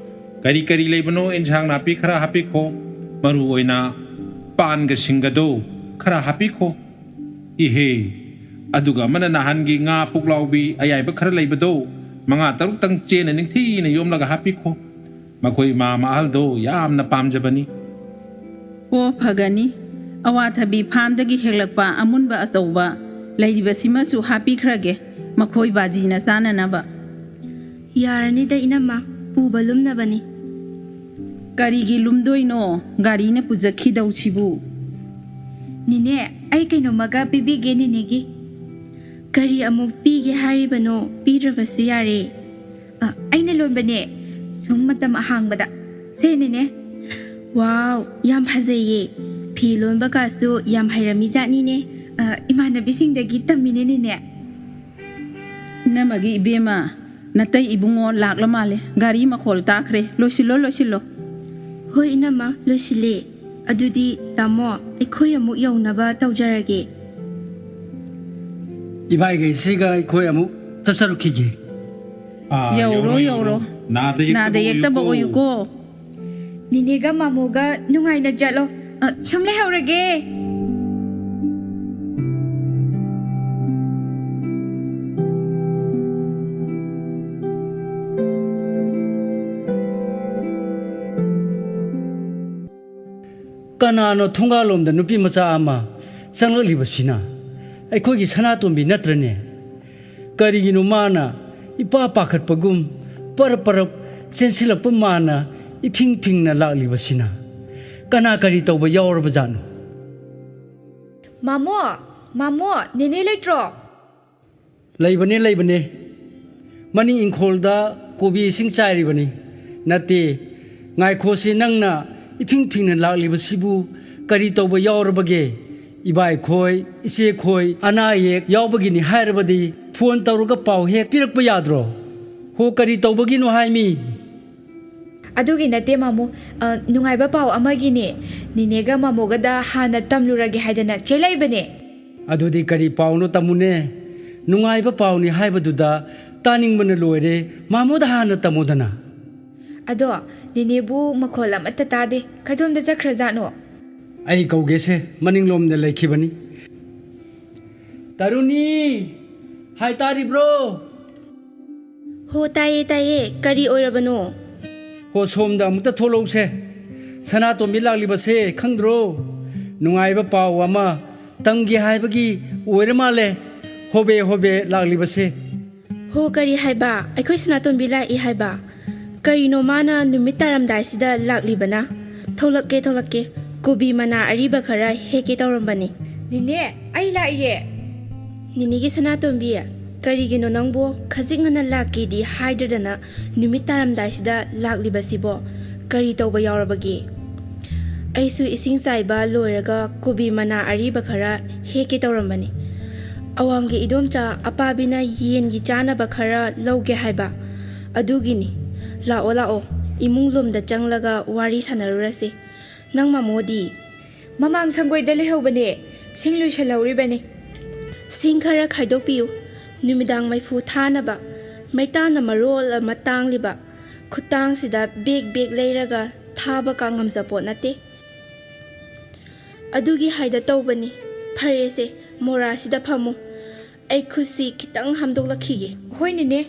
ꯀꯔꯤ ꯀꯔꯤ ꯂꯩꯕꯅꯣ? ꯏꯟꯁꯥꯡ ꯅꯥꯄꯤ ꯈꯔ ꯍꯥꯞꯄꯤꯈꯣ, ꯃꯔꯨ ꯑꯣꯏꯅ ꯄꯥꯟꯒ ꯁꯤꯡꯒꯗꯣ ꯈꯔ ꯍꯥꯞꯄꯤꯈꯣ꯫ ꯏꯍꯦ, ꯑꯗꯨꯒ ꯑꯃꯅ ꯅꯍꯥꯟꯒꯤ ꯉꯥ ꯄꯨꯛꯂꯥꯎꯕꯤ ꯑꯌꯥꯏꯕ ꯈꯔ ꯂꯩꯕꯗꯣ, ꯃꯉꯥ ꯇꯔꯨꯛꯇꯪ ꯆꯦꯅ ꯅꯤꯡꯊꯤꯅ ꯌꯣꯝꯂꯒ ꯍꯥꯞꯄꯤꯈꯣ꯫ ꯃꯈꯣꯏ ꯏꯃꯥ ꯑꯍꯜꯗꯣ ꯌꯥꯝꯅ ꯄꯥꯝꯖꯕꯅꯤ꯫ ꯑꯣ, ꯐꯒꯅꯤ꯫ ꯑꯋꯥꯊꯕꯤ farmꯗꯒꯤ ꯍꯦꯛꯂꯛꯄ ꯑꯃꯨꯟꯕ ꯑꯆꯧꯕ ꯂꯩꯔꯤꯕꯁꯤꯃꯁꯨ ꯍꯥꯞꯄꯤꯈ꯭ꯔꯒꯦ, ꯃꯈꯣꯏ ꯕꯥꯖꯤꯅ ꯆꯥꯅꯅꯕ꯫ ꯌꯥꯔꯅꯤꯗ ꯏꯅꯝꯃ, ꯄꯨꯕ ꯂꯨꯝꯅꯕꯅꯤ꯫ ꯀꯔꯤꯒꯤ ꯂꯨꯝꯗꯣꯏꯅꯣ? ꯒꯥꯔꯤꯅ ꯄꯨꯖꯈꯤꯗꯧꯁꯤꯕꯨ꯫ ꯅꯦꯅꯦ, ꯑꯩ ꯀꯩꯅꯣꯝꯃꯒ ꯄꯤꯕꯤꯒꯦ ꯅꯦꯅꯦꯒꯤ꯫ ꯀꯔꯤ ꯑꯃꯨꯛ ꯄꯤꯒꯦ ꯍꯥꯏꯔꯤꯕꯅꯣ? ꯄꯤꯗ꯭ꯔꯕꯁꯨ ꯌꯥꯔꯦ꯫ ꯑ, ꯑꯩꯅ ꯂꯣꯟꯕꯅꯦ, ꯁꯨꯝ ꯃꯇꯝ ꯑꯍꯥꯡꯕꯗ꯫ ꯁꯦ ꯅꯦꯅꯦ꯫ ꯋꯥꯎ, ꯌꯥꯝ ꯐꯖꯩꯌꯦ꯫ ꯐꯤ ꯂꯣꯟꯕꯒꯁꯨ ꯌꯥꯝ ꯍꯩꯔꯝꯃꯤ ꯖꯥꯠꯅꯤꯅꯦ꯫ ꯑ, ꯏꯃꯥꯟꯅꯕꯤꯁꯤꯡꯗꯒꯤ ꯇꯝꯃꯤꯅꯦ ꯅꯦꯅꯦ꯫ ꯏꯅꯝꯃꯒꯤ ꯏꯕꯦꯝꯃ, ꯅꯇꯩ ꯏꯕꯨꯡꯉꯣ ꯂꯥꯛꯂ ꯃꯥꯜꯂꯦ꯫ ꯒꯥꯔꯤ ꯃꯈꯣꯜ ꯇꯥꯈ꯭ꯔꯦ꯫ ꯂꯣꯏꯁꯤꯜꯂꯣ, ꯂꯣꯏꯁꯤꯜꯂꯣ꯫ ꯍꯣꯏ ꯏꯅꯝꯃ, ꯂꯣꯏꯁꯤꯜꯂꯦ꯫ ꯑꯗꯨꯗꯤ ꯇꯥꯃꯣ, ꯑꯩꯈꯣꯏ ꯑꯃꯨꯛ ꯌꯧꯅꯕ ꯇꯧꯖꯔꯒꯦ꯫ ꯏꯕꯥꯏꯈꯩꯁꯤꯒ ꯑꯩꯈꯣꯏ ꯑꯃꯨꯛ ꯆꯠꯆꯔꯨꯈꯤꯒꯦ꯫ ꯑꯥ, ꯌꯧꯔꯣ, ꯌꯧꯔꯣ, ꯌꯧꯔꯣ꯫ ꯌꯧꯔꯣ꯫ ꯅꯥꯗ ꯌꯦꯛꯇꯕ ꯅꯥꯗ ꯌꯦꯛꯇꯕ ꯑꯣꯏꯌꯨꯀꯣ꯫ ꯑꯣꯏꯌꯨꯀꯣ꯫ ꯅꯦꯅꯦꯒ ꯃꯥꯃꯣꯒ ꯅꯨꯡꯉꯥꯏꯅ ꯆꯠꯂꯣ꯫ ꯑ, ꯁꯨꯝ ꯂꯩꯍꯧꯔꯒꯦ꯫ ꯀꯅꯥꯅꯣ ꯊꯣꯡꯒꯥꯜꯂꯣꯝꯗ ꯅꯨꯄꯤ ꯃꯆꯥ ꯑꯃ ꯆꯪꯂꯛꯂꯤꯕꯁꯤꯅ? ꯑꯩꯈꯣꯏꯒꯤ ꯁꯅꯥꯇꯣꯝꯕꯤ ꯅꯠꯇ꯭ꯔꯅꯦ? ꯀꯔꯤꯒꯤꯅꯣ ꯃꯥꯅ ꯏꯄꯥ ꯄꯥꯈꯠꯄꯒꯨꯝ ꯄꯔꯞ ꯄꯔꯞ ꯆꯦꯟꯁꯤꯜꯂꯛꯄ ꯃꯥꯅ ꯏꯐꯤꯡ ꯐꯤꯡꯅ ꯂꯥꯛꯂꯤꯕꯁꯤꯅ? ꯀꯅꯥ ꯀꯔꯤ ꯇꯧꯕ ꯌꯥꯎꯔꯕꯖꯥꯠꯅꯣ? ꯃꯥꯃꯣ, ꯃꯥꯃꯣ, ꯅꯦꯅꯦ ꯂꯩꯇ꯭ꯔꯣ? ꯂꯩꯕꯅꯦ, ꯂꯩꯕꯅꯦ꯫ ꯃꯅꯤꯡ ꯏꯪꯈꯣꯜꯗ ꯀꯣꯕꯤ ꯏꯁꯤꯡ ꯆꯥꯏꯔꯤꯕꯅꯤ꯫ ꯅꯠꯇꯦ, ꯉꯥꯏꯈꯣꯁꯤ, ꯅꯪꯅ ꯏꯐꯤꯡ ꯐꯤꯡꯅ ꯂꯥꯛꯂꯤꯕꯁꯤꯕꯨ ꯀꯔꯤ ꯇꯧꯕ ꯌꯥꯎꯔꯕꯒꯦ? ꯏꯕꯥꯏꯈꯣꯏ, ꯏꯆꯦꯈꯣꯏ ꯑꯅꯥ ꯑꯌꯦꯛ ꯌꯥꯎꯕꯒꯤꯅꯤ ꯍꯥꯏꯔꯕꯗꯤ ꯐꯣꯟ ꯇꯧꯔꯒ ꯄꯥꯎ ꯍꯦꯛ ꯄꯤꯔꯛꯄ ꯌꯥꯗ꯭ꯔꯣ? ꯍꯣ, ꯀꯔꯤ ꯇꯧꯕꯒꯤꯅꯣ ꯍꯥꯏꯃꯤ? ꯑꯗꯨꯒꯤ ꯅꯠꯇꯦ ꯃꯥꯃꯨ, ꯑ, ꯅꯨꯡꯉꯥꯏꯕ ꯄꯥꯎ ꯑꯃꯒꯤꯅꯦ꯫ ꯅꯦꯅꯦꯒ ꯃꯥꯃꯣꯒꯗ ꯍꯥꯟꯅ ꯇꯝꯂꯨꯔꯒꯦ ꯍꯥꯏꯗꯅ ꯆꯦꯜꯂꯛꯏꯕꯅꯦ꯫ ꯑꯗꯨꯗꯤ ꯀꯔꯤ ꯄꯥꯎꯅꯣ ꯇꯝꯃꯨꯅꯦ? ꯅꯨꯡꯉꯥꯏꯕ ꯄꯥꯎꯅꯤ ꯍꯥꯏꯕꯗꯨꯗ ꯇꯥꯅꯤꯡꯕꯅ ꯂꯣꯏꯔꯦ꯫ ꯃꯥꯃꯣꯗ ꯍꯥꯟꯅ ꯇꯝꯃꯨꯗꯅ꯫ ꯑꯗꯣ ꯅꯦꯅꯦꯕꯨ ꯃꯈꯣꯜ ꯑꯃꯠꯇ ꯇꯥꯗꯦ꯫ ꯀꯗꯣꯝꯗ ꯆꯠꯈ꯭ꯔꯖꯥꯠꯅꯣ? ꯑꯩ ꯀꯧꯒꯦꯁꯦ, ꯃꯅꯤꯡꯂꯣꯝꯗ ꯂꯩꯈꯤꯕꯅꯤ꯫ ꯇꯔꯨꯅꯤ, ꯍꯥꯏ ꯇꯥꯔꯤꯕ꯭ꯔꯣ? ꯍꯣ, ꯇꯥꯏꯌꯦ, ꯇꯥꯏꯌꯦ꯫ ꯀꯔꯤ ꯑꯣꯏꯔꯕꯅꯣ? ꯍꯣ, ꯁꯣꯝꯗ ꯑꯃꯨꯛꯇ ꯊꯣꯛꯂꯛꯎꯁꯦ꯫ ꯁꯅꯥꯇꯣꯝꯕꯤ ꯂꯥꯛꯂꯤꯕꯁꯦ ꯈꯪꯗ꯭ꯔꯣ? ꯅꯨꯡꯉꯥꯏꯕ ꯄꯥꯎ ꯑꯃ ꯇꯝꯒꯦ ꯍꯥꯏꯕꯒꯤ ꯑꯣꯏꯔ ꯃꯥꯜꯂꯦ ꯍꯣꯕꯦ ꯍꯣꯕꯦ ꯂꯥꯛꯂꯤꯕꯁꯦ꯫ ꯍꯣ, ꯀꯔꯤ ꯍꯥꯏꯕ? ꯑꯩꯈꯣꯏ ꯁꯅꯥꯇꯣꯝꯕꯤ ꯂꯥꯛꯏ ꯍꯥꯏꯕ? ꯀꯔꯤꯅꯣ ꯃꯥꯅ ꯅꯨꯃꯤꯠ ꯇꯥꯔꯝꯗꯥꯏꯁꯤꯗ ꯂꯥꯛꯂꯤꯕꯅ? ꯊꯣꯛꯂꯛꯀꯦ, ꯊꯣꯛꯂꯛꯀꯦ꯫ ꯀꯣꯕꯤ ꯃꯅꯥ ꯑꯔꯤꯕ ꯈꯔ ꯍꯦꯛꯀꯦ ꯇꯧꯔꯝꯕꯅꯤ꯫ ꯅꯦꯅꯦ, ꯑꯩ ꯂꯥꯛꯏꯌꯦ꯫ ꯅꯦꯅꯦꯒꯤ ꯁꯅꯥꯇꯣꯝꯕꯤ, ꯀꯔꯤꯒꯤꯅꯣ ꯅꯪꯕꯨ ꯈꯖꯤꯛ ꯉꯟꯅ ꯂꯥꯛꯀꯦꯗꯤ ꯍꯥꯏꯗ꯭ꯔꯗꯅ ꯅꯨꯃꯤꯠ ꯇꯥꯔꯝꯗꯥꯏꯁꯤꯗ ꯂꯥꯛꯂꯤꯕꯁꯤꯕꯣ? ꯀꯔꯤ ꯇꯧꯕ ꯌꯥꯎꯔꯕꯒꯦ? ꯑꯩꯁꯨ ꯏꯁꯤꯡ ꯆꯥꯏꯕ ꯂꯣꯏꯔꯒ ꯀꯣꯕꯤ ꯃꯅꯥ ꯑꯔꯤꯕ ꯈꯔ ꯍꯦꯛꯀꯦ ꯇꯧꯔꯝꯕꯅꯤ꯫ ꯑꯋꯥꯡꯒꯤ ꯏꯗꯣꯝꯆꯥ ꯑꯄꯥꯕꯤꯅ ꯌꯦꯟꯒꯤ ꯆꯥꯅꯕ ꯈꯔ ꯂꯧꯒꯦ ꯍꯥꯏꯕ꯫ ꯑꯗꯨꯒꯤꯅꯤ꯫ ꯂꯥꯛꯑꯣ, ꯂꯥꯛꯑꯣ, ꯏꯃꯨꯡ ꯂꯣꯝꯗ ꯆꯪꯂꯒ ꯋꯥꯔꯤ ꯁꯥꯟꯅꯔꯨꯔꯁꯤ꯫ ꯅꯪ ꯃꯃꯣꯗꯤ? ꯃꯃꯥꯡ ꯁꯪꯒꯣꯏꯗ ꯂꯩꯍꯧꯕꯅꯦ, ꯁꯤꯡ ꯂꯣꯏꯁꯤꯜꯍꯧꯔꯤꯕꯅꯤ꯫ ꯁꯤꯡ ꯈꯔ ꯈꯥꯏꯗꯣꯛꯄꯤꯌꯨ, ꯅꯨꯃꯤꯗꯥꯡ ꯃꯩꯐꯨ ꯊꯥꯅꯕ꯫ ꯃꯩꯇꯥꯟꯅ ꯃꯔꯣꯜ ꯑꯃ ꯇꯥꯡꯂꯤꯕ, ꯈꯨꯇꯥꯡꯁꯤꯗ ꯕꯦꯛ ꯕꯦꯛ ꯂꯩꯔꯒ ꯊꯥꯕ ꯀꯥ ꯉꯝꯖꯄꯣꯠ ꯅꯠꯇꯦ꯫ ꯑꯗꯨꯒꯤ ꯍꯥꯏꯗ ꯇꯧꯕꯅꯤ꯫ ꯐꯔꯦꯁꯦ, ꯃꯣꯔꯥꯁꯤꯗ ꯐꯝꯃꯨ꯫ ꯑꯩ ꯈꯨꯠꯁꯤ ꯈꯤꯇꯪ ꯍꯥꯝꯗꯣꯛꯂꯛꯈꯤꯒꯦ꯫ ꯍꯣꯏ, ꯅꯦꯅꯦ꯫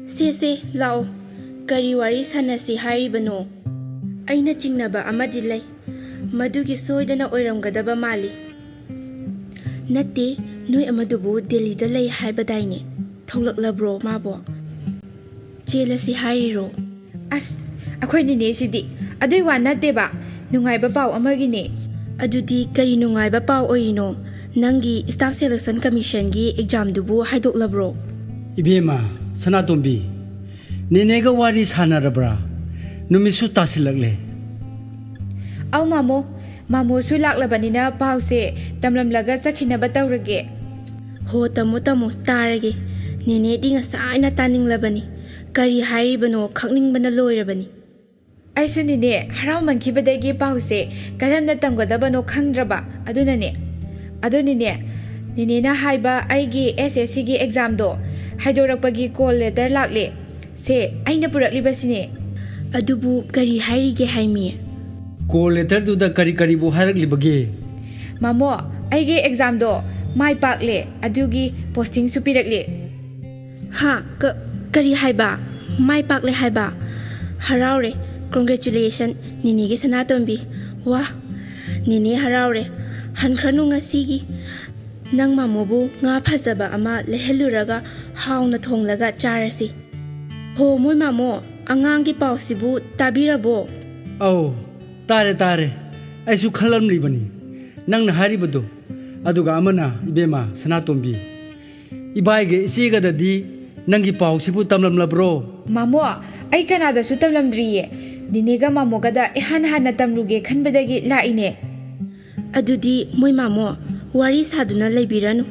ꯁꯦ, ꯁꯦ, ꯂꯥꯛꯑꯣ꯫ ꯀꯔꯤ ꯋꯥꯔꯤ ꯁꯥꯟꯅꯁꯤ ꯍꯥꯏꯔꯤꯕꯅꯣ? ꯑꯩꯅ ꯆꯤꯡꯅꯕ ꯑꯃꯗꯤ ꯂꯩ꯫ ꯃꯗꯨꯒꯤ ꯁꯣꯏꯗꯅ ꯑꯣꯏꯔꯝꯒꯗꯕ ꯃꯥꯜꯂꯤ꯫ ꯅꯠꯇꯦ, ꯅꯣꯏ ꯑꯃꯗꯨꯕꯨ ꯗꯦꯜꯂꯤꯗ ꯂꯩ ꯍꯥꯏꯕꯗꯥꯏꯅꯦ? ꯊꯣꯛꯂꯛꯂꯕ꯭ꯔꯣ ꯃꯥꯕꯣ? ꯆꯦꯜꯂꯁꯤ ꯍꯥꯏꯔꯤꯔꯣ? ꯑꯁ, ꯑꯩꯈꯣꯏ ꯅꯦꯅꯦꯁꯤꯗꯤ꯫ ꯑꯗꯨꯏ ꯋꯥ ꯅꯠꯇꯦꯕ, ꯅꯨꯡꯉꯥꯏꯕ ꯄꯥꯎ ꯑꯃꯒꯤꯅꯦ꯫ ꯑꯗꯨꯗꯤ ꯀꯔꯤ ꯅꯨꯡꯉꯥꯏꯕ ꯄꯥꯎ ꯑꯣꯏꯔꯤꯅꯣ? ꯅꯪꯒꯤ Staff Selection Commissionꯒꯤ examꯗꯨꯕꯨ ꯍꯥꯏꯗꯣꯛꯂꯕ꯭ꯔꯣ? ꯏꯕꯦꯝꯃ ꯁꯅꯥꯇꯣꯝꯕꯤ, ꯅꯦꯅꯦꯒ ꯋꯥꯔꯤ ꯁꯥꯟꯅꯔꯕ꯭ꯔꯥ? ꯅꯨꯃꯤꯠꯁꯨ ꯇꯥꯁꯤꯜꯂꯛꯂꯦ꯫ ꯑꯧ ꯃꯥꯃꯣ, ꯃꯥꯃꯣꯁꯨ ꯂꯥꯛꯂꯕꯅꯤꯅ ꯄꯥꯎꯁꯦ ꯇꯝꯂꯝꯂꯒ ꯆꯠꯈꯤꯅꯕ ꯇꯧꯔꯒꯦ꯫ ꯍꯣ, ꯇꯝꯃꯣ, ꯇꯝꯃꯣ, ꯇꯥꯔꯒꯦ꯫ ꯅꯦꯅꯦꯗꯤ ꯉꯁꯥꯏꯅ ꯇꯥꯅꯤꯡꯂꯕꯅꯤ꯫ ꯀꯔꯤ ꯍꯥꯏꯔꯤꯕꯅꯣ ꯈꯪꯅꯤꯡꯕꯅ ꯂꯣꯏꯔꯕꯅꯤ꯫ ꯑꯩꯁꯨ ꯅꯦꯅꯦ, ꯍꯔꯥꯎꯃꯟꯈꯤꯕꯗꯒꯤ ꯄꯥꯎꯁꯦ ꯀꯔꯝꯅ ꯇꯝꯒꯗꯕꯅꯣ ꯈꯪꯗ꯭ꯔꯕ꯫ ꯑꯗꯨꯅꯅꯦ, ꯑꯗꯨꯅꯤꯅꯦ, ꯅꯦꯅꯦꯅ ꯍꯥꯏꯕ ꯑꯩꯒꯤ S S Cꯒꯤ examꯗꯣ ꯍꯥꯏꯗꯣꯔꯛꯄꯒꯤ call letter ꯂꯥꯛꯂꯦ꯫ ꯁꯦ, ꯑꯩꯅ ꯄꯨꯔꯛꯂꯤꯕꯁꯤꯅꯦ꯫ ꯑꯗꯨꯕꯨ ꯀꯔꯤ ꯍꯥꯏꯔꯤꯒꯦ ꯍꯥꯏꯃꯤ? Call letterꯗꯨꯗ ꯀꯔꯤ ꯀꯔꯤꯕꯨ ꯍꯥꯏꯔꯛꯂꯤꯕꯒꯦ? ꯃꯥꯃꯣ, ꯑꯩꯒꯤ examꯗꯣ ꯃꯥꯏ ꯄꯥꯛꯂꯦ, ꯑꯗꯨꯒꯤ postingꯁꯨ ꯄꯤꯔꯛꯂꯦ꯫ ꯍꯥ? ꯀ-, ꯀꯔꯤ ꯍꯥꯏꯕ? ꯃꯥꯏ ꯄꯥꯛꯂꯦ ꯍꯥꯏꯕ? ꯍꯔꯥꯎꯔꯦ꯫ Congratulation, ꯅꯦꯅꯦꯒꯤ ꯁꯅꯥꯇꯣꯝꯕꯤ꯫ ꯋꯥ, ꯅꯦꯅꯦ ꯍꯔꯥꯎꯔꯦ꯫ ꯍꯟꯈ꯭ꯔꯅꯨ ꯉꯁꯤꯒꯤ꯫ ꯅꯪ ꯃꯥꯃꯣꯕꯨ ꯉꯥ ꯐꯖꯕ ꯑꯃ ꯂꯩꯍꯜꯂꯨꯔꯒ ꯍꯥꯎꯅ ꯊꯣꯡꯂꯒ ꯆꯥꯔꯁꯤ꯫ ꯍꯣ, ꯃꯣꯏ ꯃꯥꯃꯣ, ꯑꯉꯥꯡꯒꯤ ꯄꯥꯎꯁꯤꯕꯨ ꯇꯥꯕꯤꯔꯕꯣ? ꯑꯧ, ꯇꯥꯔꯦ, ꯇꯥꯔꯦ꯫ ꯑꯩꯁꯨ ꯈꯜꯂꯝꯂꯤꯕꯅꯤ ꯅꯪꯅ ꯍꯥꯏꯔꯤꯕꯗꯨ꯫ ꯑꯗꯨꯒ ꯑꯃꯅ, ꯏꯕꯦꯝꯃ ꯁꯅꯥꯇꯣꯝꯕꯤ, ꯏꯕꯥꯏꯒ ꯏꯆꯦꯒꯗꯗꯤ ꯅꯪꯒꯤ ꯄꯥꯎꯁꯤꯕꯨ ꯇꯝꯂꯝꯂꯕ꯭ꯔꯣ? ꯃꯥꯃꯣ, ꯑꯩ ꯀꯅꯥꯗꯁꯨ ꯇꯝꯂꯝꯗ꯭ꯔꯤꯌꯦ꯫ ꯅꯤꯅꯦꯒ ꯃꯥꯃꯣꯒꯗ ꯏꯍꯥꯟ ꯍꯥꯟꯅ ꯇꯝꯂꯨꯒꯦ ꯈꯟꯕꯗꯒꯤ ꯂꯥꯛꯏꯅꯦ꯫ ꯑꯗꯨꯗꯤ ꯃꯣꯏ ꯃꯥꯃꯣ, ꯋꯥꯔꯤ ꯁꯥꯗꯨꯅ ꯂꯩꯕꯤꯔꯅꯨ꯫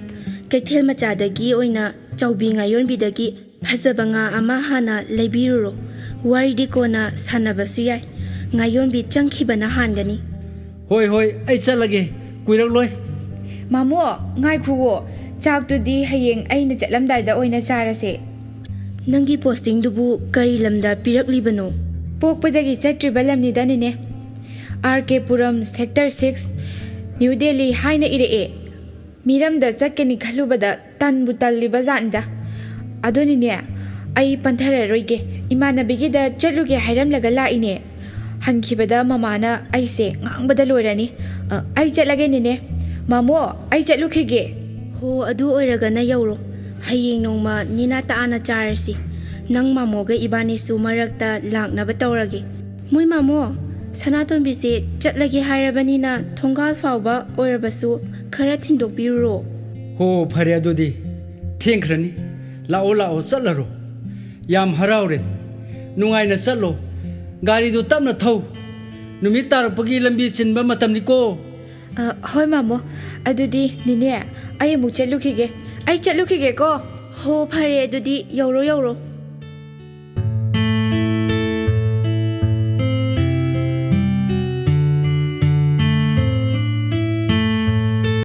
ꯀꯩꯊꯦꯜ ꯃꯆꯥꯗꯒꯤ ꯑꯣꯏꯅ ꯆꯥꯎꯕꯤ ꯉꯥꯌꯣꯟꯕꯤꯗꯒꯤ ꯐꯖꯕ ꯉꯥ ꯑꯃ ꯍꯥꯟꯅ ꯂꯩꯕꯤꯔꯨꯔꯣ꯫ ꯋꯥꯔꯤꯗꯤ ꯀꯣꯟꯅ ꯁꯥꯟꯅꯕꯁꯨ ꯌꯥꯏ꯫ ꯉꯥꯌꯣꯟꯕꯤ ꯆꯪꯈꯤꯕꯅ ꯍꯥꯟꯒꯅꯤ꯫ ꯍꯣꯏ, ꯍꯣꯏ, ꯑꯩ ꯆꯠꯂꯒꯦ꯫ ꯀꯨꯏꯔꯛꯂꯣꯏ꯫ ꯃꯥꯃꯣ, ꯉꯥꯏꯈꯨꯋꯣ꯫ ꯆꯥꯛꯇꯨꯗꯤ ꯍꯌꯦꯡ ꯑꯩꯅ ꯆꯠꯂꯝꯗꯥꯏꯗ ꯑꯣꯏꯅ ꯆꯥꯔꯁꯦ꯫ ꯅꯪꯒꯤ ꯄꯣꯁꯇꯤꯡꯗꯨꯕꯨ ꯀꯔꯤ ꯂꯝꯗ ꯄꯤꯔꯛꯂꯤꯕꯅꯣ? ꯄꯣꯛꯄꯗꯒꯤ ꯆꯠꯇ꯭ꯔꯤꯕ ꯂꯝꯅꯤꯗ, ꯅꯦꯅꯦ꯫ ꯑꯥꯔ ꯀꯦ ꯄꯨꯔꯝ, ꯁꯦꯛꯇꯔ ꯁꯤꯛꯁ, ꯅ꯭ꯌꯨ ꯗꯦꯜꯂꯤ ꯍꯥꯏꯅ ꯏꯔꯛꯑꯦ꯫ ꯃꯤꯔꯝꯗ ꯆꯠꯀꯅꯤ ꯈꯜꯂꯨꯕꯗ ꯇꯟꯕꯨ ꯇꯜꯂꯤꯕ ꯖꯥꯠꯅꯤꯗ꯫ ꯑꯗꯨꯅꯤꯅꯦ, ꯑꯩ ꯄꯟꯊꯔꯔꯣꯏꯒꯦ꯫ ꯏꯃꯥꯟꯅꯕꯤꯒꯤꯗ ꯆꯠꯂꯨꯒꯦ ꯍꯥꯏꯔꯝꯂꯒ ꯂꯥꯛꯏꯅꯦ꯫ ꯍꯟꯈꯤꯕꯗ ꯃꯃꯥꯅ ꯑꯩꯁꯦ ꯉꯥꯡꯕꯗ ꯂꯣꯏꯔꯅꯤ꯫ ꯑ, ꯑꯩ ꯆꯠꯂꯒꯦ, ꯅꯦꯅꯦ꯫ ꯃꯥꯃꯣ, ꯑꯩ ꯆꯠꯂꯨꯈꯤꯒꯦ꯫ ꯍꯣ, ꯑꯗꯨ ꯑꯣꯏꯔꯒꯅ ꯌꯧꯔꯣ꯫ ꯍꯌꯦꯡ ꯅꯣꯡꯃ ꯅꯤꯅ ꯇꯥꯅ ꯆꯥꯔꯁꯤ꯫ ꯅꯪ ꯃꯥꯃꯣꯒ ꯏꯕꯥꯅꯤꯁꯨ ꯃꯔꯛꯇ ꯂꯥꯛꯅꯕ ꯇꯧꯔꯒꯦ꯫ ꯃꯣꯏ ꯃꯥꯃꯣ, ꯁꯅꯥꯇꯣꯝꯕꯤꯁꯦ ꯆꯠꯂꯒꯦ ꯍꯥꯏꯔꯕꯅꯤꯅ ꯊꯣꯡꯒꯥꯜ ꯐꯥꯎꯕ ꯑꯣꯏꯔꯕꯁꯨ ꯈꯔ ꯊꯤꯟꯗꯣꯛꯄꯤꯔꯨꯔꯣ꯫ ꯍꯣ, ꯐꯔꯦ ꯑꯗꯨꯗꯤ꯫ ꯊꯦꯡꯈ꯭ꯔꯅꯤ꯫ ꯂꯥꯛꯑꯣ, ꯂꯥꯛꯑꯣ, ꯆꯠꯂꯔꯣ꯫ ꯌꯥꯝ ꯍꯔꯥꯎꯔꯦ꯫ ꯅꯨꯡꯉꯥꯏꯅ ꯆꯠꯂꯣ꯫ ꯒꯥꯔꯤꯗꯨ ꯇꯞꯅ ꯊꯧ꯫ ꯅꯨꯃꯤꯠ ꯇꯥꯔꯛꯄꯒꯤ ꯂꯝꯕꯤ ꯆꯤꯟꯕ ꯃꯇꯝꯅꯤꯀꯣ꯫ ꯑ, ꯍꯣꯏ ꯃꯥꯃꯣ꯫ ꯑꯗꯨꯗꯤ ꯅꯤꯅꯦ, ꯑꯩ ꯑꯃꯨꯛ ꯆꯠꯂꯨꯈꯤꯒꯦ꯫ ꯑꯩ ꯆꯠꯂꯨꯈꯤꯒꯦꯀꯣ꯫ ꯍꯣ, ꯐꯔꯦ ꯑꯗꯨꯗꯤ, ꯌꯧꯔꯣ, ꯌꯧꯔꯣ꯫